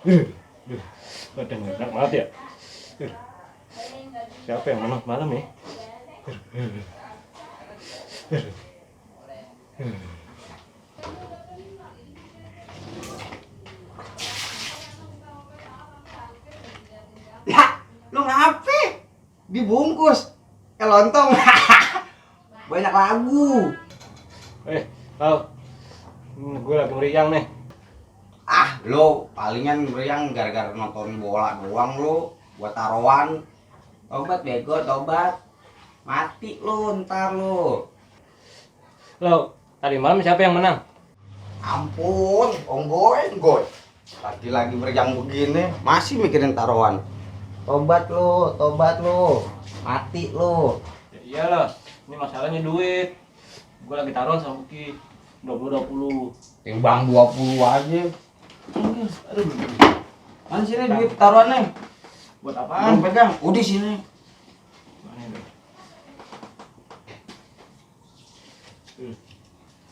Waduh, enak banget ya. Siapa yang menang malam ya? Ya, lu ngapain? Dibungkus ke lontong. Banyak lagu. Tahu. Gue lagi meriang nih. Ah, lu palingan meriang gara-gara nonton bola doang lu. Buat taruhan. Tobat bego, tobat. Mati lu ntar lu. Lo, tadi malam siapa yang menang? Ampun, onggoy. Lagi meriang begini, masih mikirin taruhan. Tobat lu. Mati lu. Ya iyalah, ini masalahnya duit. Gue lagi taruhan sama Buki 20-20. Timbang 20 aja. Aduh, Mana sini duit taruhannya? buat Belum apaan? pegang. Udah sini. Mana itu?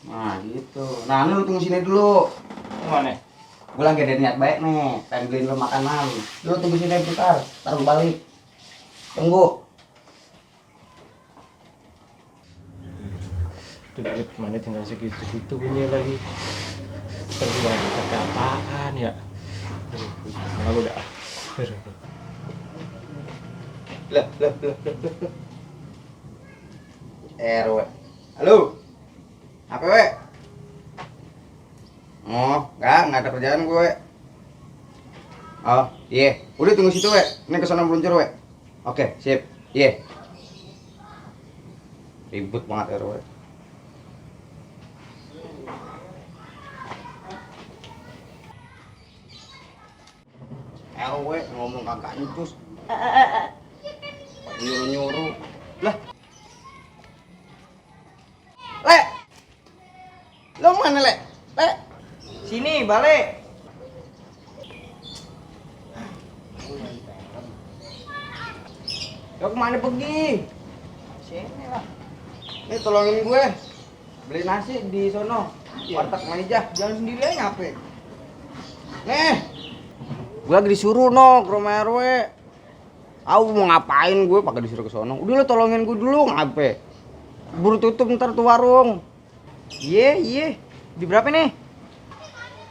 Nah gitu. Nah lu tunggu sini dulu. Mana? Gue lagi ada niat baik nih, pengen beliin lu makanan. Lu tunggu sini bentar, taruh balik. Tunggu. Duit mana tinggal segitu-segitu punya lagi. Terus pakai apaan ya? Aduh, malu dah. Lah. RW. Halo. Apa we? Oh, enggak ada kerjaan gue. Oh, iya. Udah tunggu situ we. Ini ke sana meluncur we. Oke, sip. Iya. Ribut banget RW. RW ngomong kagak nyucus. Nyuruh. Lah. Le. Lo mana, Le? Le. Sini, balik. Lo kemana pergi? Sini lah. Nih tolongin gue. Beli nasi di sono. Warteg Manijah. Jangan sendiri aja ngapain. Nih. Gue lagi disuruh ke rumah RW. Aku mau ngapain gue pakai disuruh ke sono. Udah lo tolongin gue dulu ngapain. Buru tutup ntar tuh warung. Iya. Di berapa nih?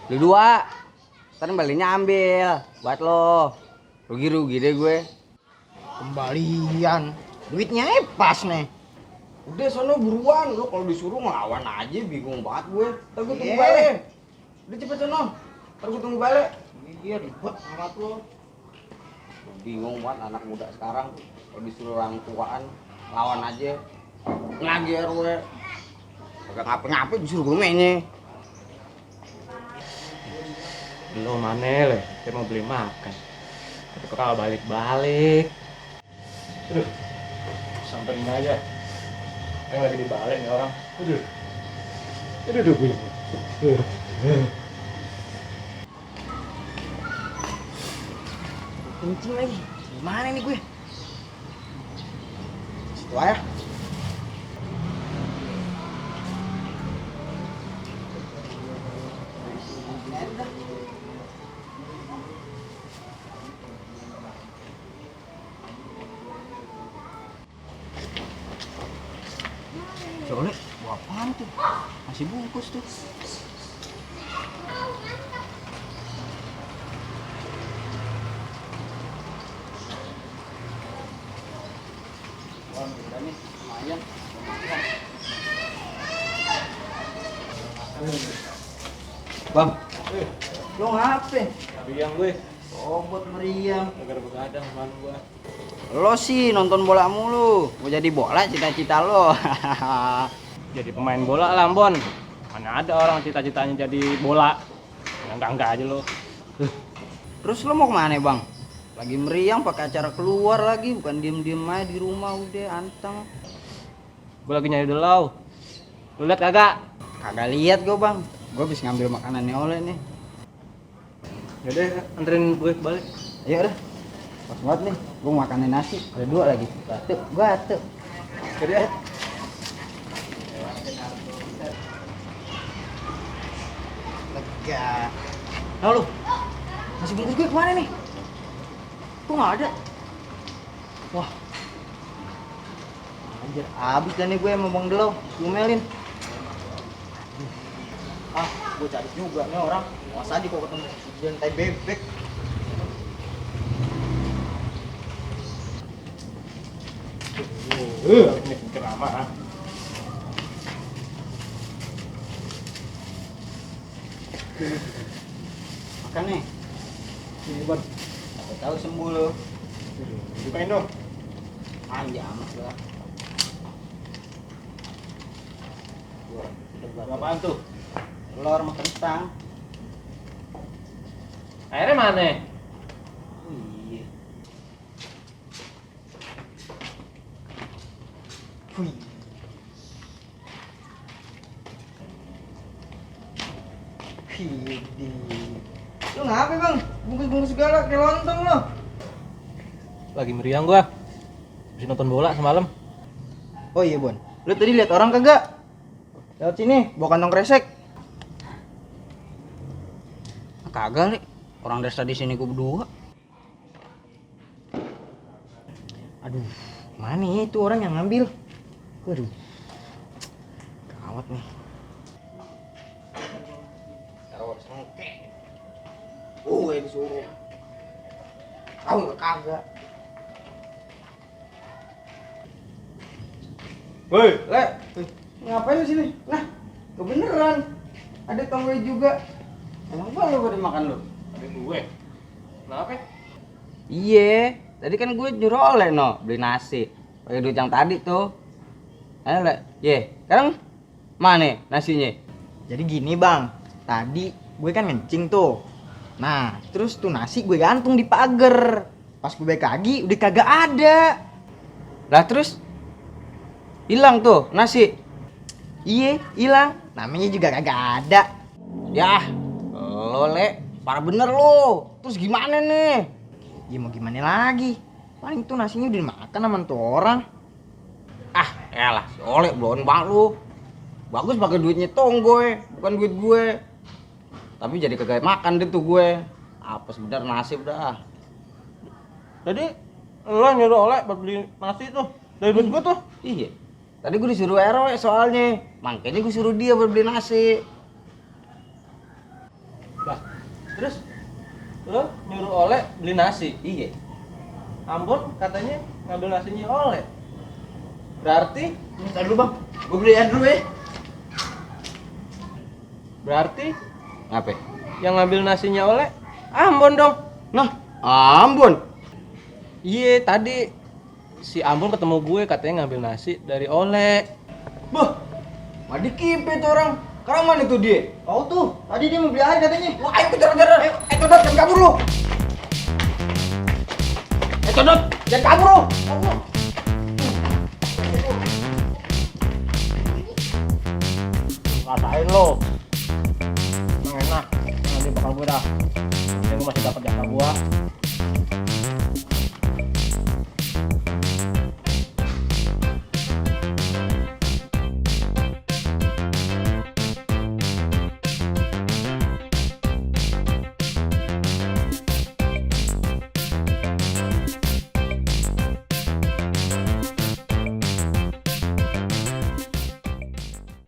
Di 2. Ntar baliknya ambil buat lo. Rugi deh gue. Kembalian. Duitnya pas nih. Udah sono buruan. Lo kalau disuruh ngelawan aja bingung banget gue. Ntar gue tunggu balik. Udah cepet sono. Ntar gue tunggu balik. Iya ribet amat lo. Bingung banget anak muda sekarang. Kalau disuruh orang tuaan lawan aja. Lagi RW. Kagak ngapa-ngapa disuruh gue mainnya. Lo mana le? Saya mau beli makan. Tapi kok kalau balik-balik. Aduh, samperin aja. Yang lagi dibalik nih orang. Aduh. Kencing lagi. Gimana nih gue? Situ aja. Coba buah apaan tuh? Masih bungkus tuh. Wah, udah nih, lumayan. Bang, lo ngapain? Meriang gue. Sobat meriang. Agar begadang sama gue. Lo sih nonton bola mulu. Mau jadi bola cita-cita lo. Jadi pemain bola lah, Bon. Mana ada orang cita-citanya jadi bola. Enggak aja lo. Terus lo mau kemana bang? Lagi meriang pakai acara keluar lagi, bukan diem-diem aja di rumah udah anteng. Gue lagi nyari delau. Lu lihat kagak? Kagak lihat gue bang. Gue habis ngambil makanannya oleh nih. Yaudah, anterin gue balik. Ayo udah. Pas banget nih, gue makanin nasi. Ada 2 lagi. Batu, batu. Yaudah. Lega. Nah lu, Nasi bungkus gue kemana nih? Kok nggak ada? Wah, anjir, habis dah nih gue sama Bang Delo, diomelin. Ah, gue cari juga nih orang. Masa aja kok ketemu dan tai bebek. Ini pikir lama ah. Makan nih. Ini buat Aku tahu sembuh lo. bukain dong. Anjir amat lah. Apaan tuh? Telur sama kentang. Airnya mana? Oh iya. Wih. Widih. Lu ngapa bang? Bungkus-bungkus segala kayak lontong lo. Lagi meriang gua. Habis nonton bola semalam. Oh iya Bon, lu tadi lihat orang kagak? Lewat sini, bawa kantong kresek. Kagak, Li. Orang dari tadi sini gua berdua. Aduh, mana itu orang yang ngambil? Waduh. Gawat nih. Taruh sengke. Disuruh. Tahu enggak kagak? Woi, Le, ngapain lu sini? Nah, kebeneran. Ada tonggoy juga. Emang gua lu pada makan lu? ada gue. Kenapa? Iya, tadi kan gue nyuruh oleh no beli nasi. Pakai duit yang tadi tuh. Ayo Le, sekarang mana nasinya? Jadi gini bang, tadi gue kan ngencing tuh. Nah, terus tuh nasi gue gantung di pagar. Pas gue balik lagi udah kagak ada. Lah terus hilang tuh nasi. Iya, hilang. Namanya juga kagak ada. Yah, lo Le, parah bener lo. Terus gimana nih? Ya mau gimana lagi? Paling tuh nasinya udah dimakan sama tuh orang. Ah, elah, si Oleh blon banget lu. Bagus pakai duitnya tonggoy, bukan duit gue. Tapi jadi kagak makan deh tuh gue. Apes bener nasi udah. Jadi lo nyuruh Oleh buat beli nasi tuh dari duit gue tuh. Iya. Tadi gue disuruh RW soalnya. Makanya gue suruh dia buat beli nasi. Lah, terus lo nyuruh Oleh beli nasi. Iya. Ambon katanya ngambil nasinya Oleh. Berarti Minta dulu bang. Gue beliin dulu ya. berarti Ngapain? yang ngambil nasinya Oleh Ambon dong. Nah, Ambon. Iya, tadi si Ambon ketemu gue katanya ngambil nasi dari Oleh. Bah, madi kipe tuh orang. Sekarang mana tuh dia? Tahu tuh, tadi dia mau beli air katanya. Wah, ayo kejar-kejar. Codot, jangan kabur lu. Codot, jangan kabur lu. Kabur. Rasain lo. Emang enak. Nanti bakal gue dah. Nanti gue masih dapat jatah gua.